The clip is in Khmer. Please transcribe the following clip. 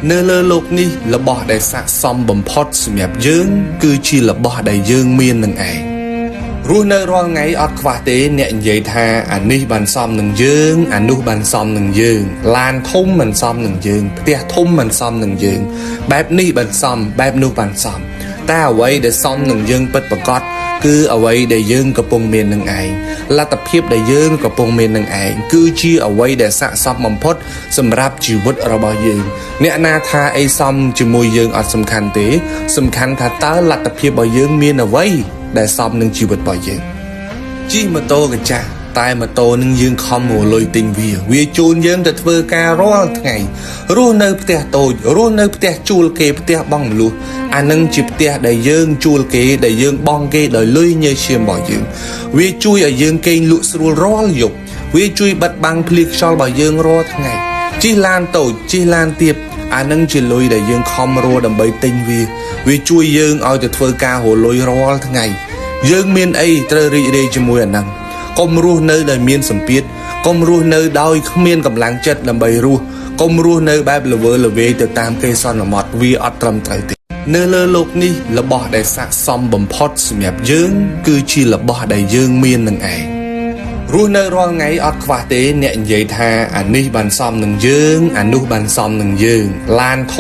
នៅលើលោកនេះរបស់ដែលស័ក្តិសមបំផុតសម្រាប់យើង គឺជារបស់ដែលយើងមាននឹងឯងរស់នៅរាល់ថ្ងៃអត់ខ្វះទេអ្នកនិយាយថាអានេះបានសមនឹងយើងអានោះបានសមនឹងយើងឡានធំមិនសមនឹងយើងផ្ទះធំមិនសមនឹងយើងបែបនេះបានសមបែបនោះបានសមតែអ្វីដែលសមនឹងយើងពិតប្រាកដគឺអ្វីដែលយើងកំពុងមាននឹងឯងលទ្ធភាពដែលយើងកំពុងមាននឹងឯងគឺជាអ្វីដែលស័ក្តិសមបំផុតសម្រាប់ជីវិតរបស់យើងអ្នកណាថាអីសមជាមួយយើងអត់សំខាន់ទេ សំខាន់ថាតើលទ្ធភាពរបស់យើងមានអ្វីដែលសមនឹងជីវិតរបស់យើងជិះម៉ូតូកញ្ចាស់តែម៉ូតូនឹងយើងខំរលុយទិញវាវាជូនយើងទៅធ្វើការរាល់ថ្ងៃរស់នៅផ្ទះតូចរស់នៅផ្ទះជួលគេផ្ទះបងមលុះអានឹងជាផ្ទះដែលយើងជួលគេដែលយើងបង់គេដោយលុយញើសឈាមរបស់យើងវាជួយឲ្យយើងគេងលក់ស្រួលរាល់យប់វាជួយបិទបាំងភ្លៀងខ្យល់របស់យើងរាល់ថ្ងៃជិះឡានតូចជិះឡានទាបអានឹងជាលុយដែលយើងខំរស់ដើម្បីទិញវាវាជួយយើងឲ្យទៅធ្វើការរលុយរាល់ថ្ងៃយើងមានអីត្រូវរីករាយជាមួយអានឹងកុំរស់នៅដោយមានសម្ពាធកុំរស់នៅដោយគ្មានកម្លាំងចិត្តដើម្បីរស់កុំរស់នៅបែបល្វើល្វាយទៅតាមគេសន្មត់វាអត់ត្រឹមត្រូវទេនៅលើលោកនេះរបស់ដែលស័ក្តិសមបំផុតសម្រាប់យើង គឺជារបស់ដែលយើងមាននឹងឯងរស់នៅរាល់ថ្ងៃអត់ខ្វះទេអ្នកនិយាយថាអានេះបានសមនឹងយើងអានោះបានសមនឹងយើងឡានធំ